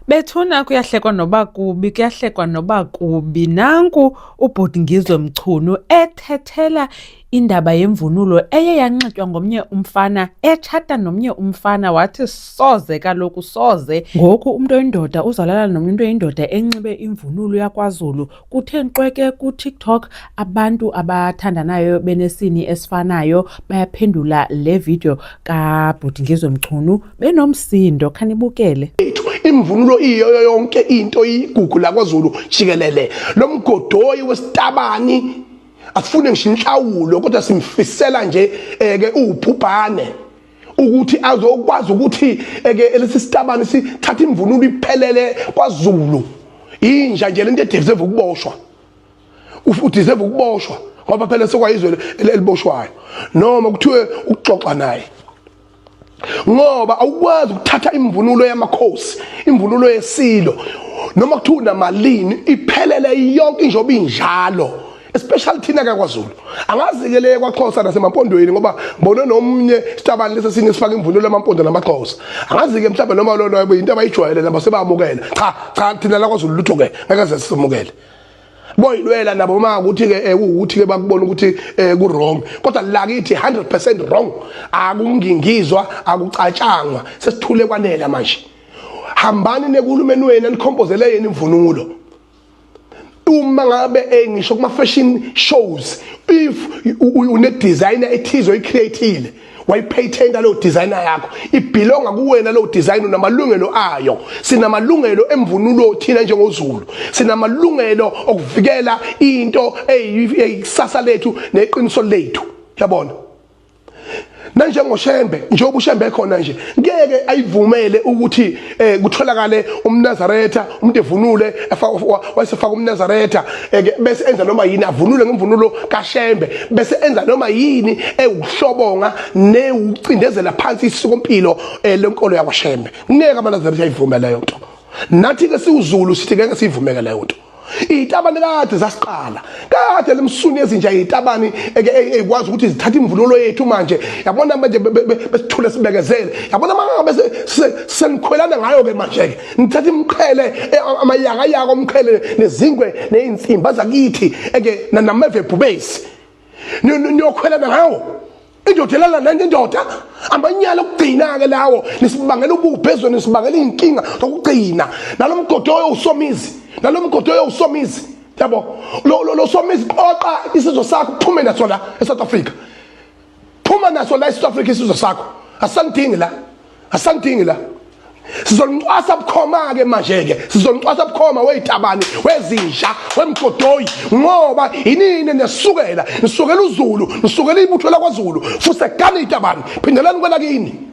Bethuna kuyahlekwa noba kubi, kuyahlekwa noba kubi. Nanku ubhuti Ngizwe Mchunu ethethela indaba yemvunulo eye yanxitywa ngomnye umfana etshata nomnye umfana, wathi soze kaloku soze. Ngoku umntu oyindoda uzawulala nomnye umntu oyindoda enxibe imvunulo yakwaZulu. Kuthe nkqwe ke kuTikTok, abantu abathandanayo benesini esifanayo bayaphendula le video kabhuti Ngizwe Mchunu benomsindo. Khanibukele. Imvunulo iyoyo yonke into igugu lakwaZulu jikelele. Lo mgodoyi wesitabani asifune ngisho inhlawulo, kodwa simfisela nje ke ubhubhane ukuthi azokwazi ukuthi eke lesi sitabani sithatha imvunulo iphelele kwaZulu. Inja nje lento edeserve ukuboshwa, udeserve ukuboshwa ngoba phela sekwayizwe eliboshwayo noma kuthiwe ukuxoxa naye, ngoba awukwazi ukuthatha imvunulo yamakhosi, imvunulo yesilo, noma kuthiwa unamalini, iphelele yonke njengoba injalo, especially thina ke kwaZulu. Angazi ke le kwaXhosa nasemampondweni, ngoba ngibone nomnye sitabani lesi sinye sifaka imvunulo yamampondo namaXhosa. Angazi ke mhlawumbe noma lo into abayijwayele nabo sebamukela. Cha cha, thina la kwaZulu lutho ke ngeke ze simukele. Boyilwela nabo uma ukuthi ke ukuthi ke bakubona ukuthi ku wrong, kodwa la kithi 100% wrong. Akungingizwa, akucatshangwa, sesithule kwanela manje. Hambani nekuhulumeni wenu nikhombozele yena imvunulo. Uma ngabe ngisho kuma fashion shows, if une designer ethize oyicreateile, wayipatenta leyo designer yakho, ibelonga kuwena leyo design, unamalungelo ayo. Sinamalungelo emvunulo thina njengoZulu, sinamalungelo okuvikela into eyikusasa lethu neqiniso lethu, yabona. Nanjengoshembe, njengoba uShembe ekhona nje, ngeke ayivumele ukuthi kutholakale umNazaretha, umuntu evunule wayesefaka umNazaretha bese enza noma yini, avunule ngemvunulo kaShembe bese enza noma yini ewuhlobonga newucindezela phansi isikompilo lenkolo yakwaShembe. Ngeke amaNazaretha ayivume leyo nto. Nathi ke siwuZulu sithi ngeke siyivumeke leyo nto. Izitabane kade zasiqala kade lemsuni ezinja, izitabane eke ekwazi ukuthi zithathe imvunulo yethu manje, yabona. Manje besithule sibekezele, yabona. Mangabe senikhwelana ngayo ke manje ke nithatha imqhele, amayakayaka omqhele nezingwe nezinsimba zakithi eke nameve bhubesi, niyokhwelana ngawo, indoda elala nanye indoda. Amanyala okugcina ke lawo. Nisibangela ubuphi ezweni, nisibangela iy'nkinga zokugcina. Nalo mgodoyo uSomizi, nalo mgodoyo uSomizi, yabo, lo Somizi, qoqa isizwe sakho uphume naso la eSouth Africa. Phuma naso la eSouth Africa isizwe sakho, asanidingi la, asanidingi la. Sizoncwasa bukhoma ke manje ke, sizoncwasa bukhoma wezitabani, wezinja, wemgodoyi, ngoba inini nesukela nisukela uZulu, nisukela ibutho lakwaZulu. Fusekani itabani, phindelani kwelakini.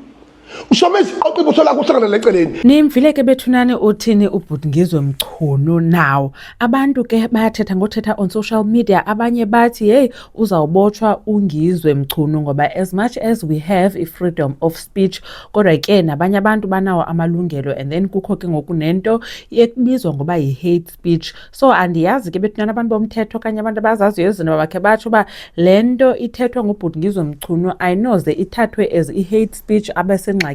Ushomezi, qoqa ibutho lakho uhlangane leceleni. Nimvile ke bethunani uthini ubhuti Ngizwe Mchunu. Now abantu ke bayathetha ngothetha on social media. Abanye bathi, hey, uzawubotshwa uNgizwe Mchunu, ngoba as much as we have i-freedom of speech, kodwa ke nabanye abantu banawo amalungelo, and then kukho ke ngoku nento ekubizwa ngoba yi-hate speech. So andiyazi ke bethunani, abantu bomthetho okanye abantu abazaziyo izinto bakhe batsho uba le nto ithethwa ngubhuti Ngizwe Mchunu ayinoze ithathwe as i-hate speech abesengxakini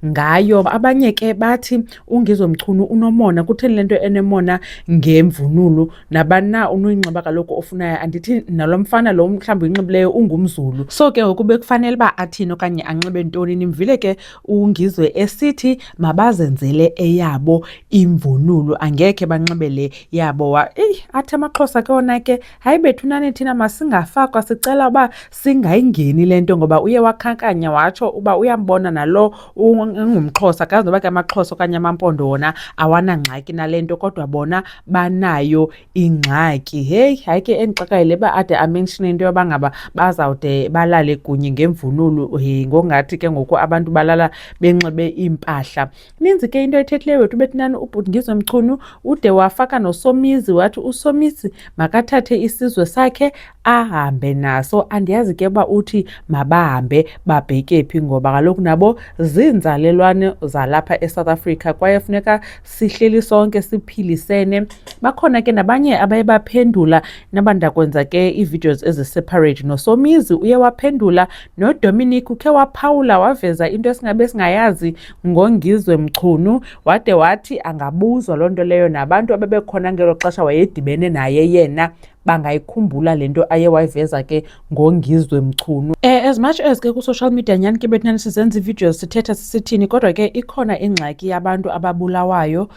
ngayo. Abanye ke bathi uNgizwe Mchunu unomona. Kutheni le nto enemona ngemvunulo? Nabani na unoyinxiba kaloku ofunayo, andithi? Nalo mfana lo mhlawumbi uyinxibileyo ungumZulu, so ke ngoku bekufanele uba athini okanye anxibe ntoni? Nimvile ke uNgizwe esithi mabazenzele eyabo imvunulo, angekhe banxibe le yabo. Wa eyi, athi amaXhosa ke wona ke, hayi bethunani, thina masingafakwa, sicela uba singayingeni le nto, ngoba uye wakhankanya watsho uba uyambona nalo ungumXhosa. Kazi noba ke amaXhosa okanye amaMpondo wona awanangxaki nale nto, kodwa bona banayo ingxaki. Heyi, hayi ke, endixakayo le uba ade amenshine into yoba ngaba bazawude balale kunye ngemvunulo, he, ngokungathi ke ngoku abantu balala benxibe iimpahla. Ninzi ke into ethethileyo wethu bethunani ubhuti Ngizwe Mchunu. Ude wafaka noSomizi, wathi uSomizi makathathe isizwe sakhe ahambe naso. Andiyazi ke uba uthi mabahambe babheke phi, ngoba kaloku nabo Ziinzalelwane zalapha eSouth Africa kwaye funeka sihleli sonke siphilisene. Bakhona ke nabanye abaye baphendula, noba ndakwenza ke ii-videos ezi-separate. NoSomizi uye waphendula, noDominic ukhe waphawula, waveza into esingabe singayazi ngoNgizwe Mchunu, wade wathi angabuzwa loo nto leyo nabantu abebekhona ngelo xesha wayedibene naye yena bangayikhumbula le nto aye wayiveza ke ngoNgizwe Mchunu. As much as ke ku-social media nyhani ke bethunani sizenza ii-videos sithetha sisithini, kodwa ke ikhona ingxaki yabantu ababulawayo,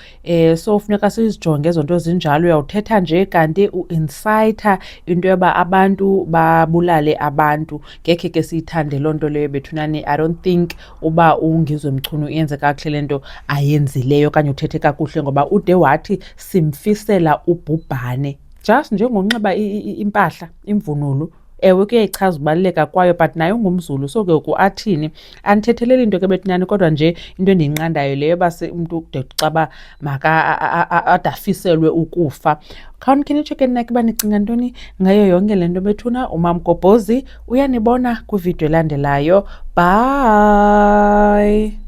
so funeka sizijonge ezo nto zinjalo. Uyawuthetha nje kanti u-incite into yoba abantu babulale abantu. Ngekhe ke siyithande loo nto leyo bethunani. I don't think uba uNgizwe Mchunu uyenze kakuhle le nto ayenzileyo okanye uthethe kakuhle, ngoba ude wathi simfisela ubhubhane. Just njengonxiba impahla, imvunulo, ewe kuyayichaza ubaluleka kwayo, but naye ungumZulu, so ke ngoku athini? Andithetheleli into ke bethunani, kodwa nje into endiyinqandayo le yoba umntu kude kucaba ade afiselwe ukufa. Khawunikhe nitsho ke nina ke uba nicinga ntoni ngayo yonke le nto bethuna. UMamgobhozi uyanibona kwividiyo elandelayo. Bye.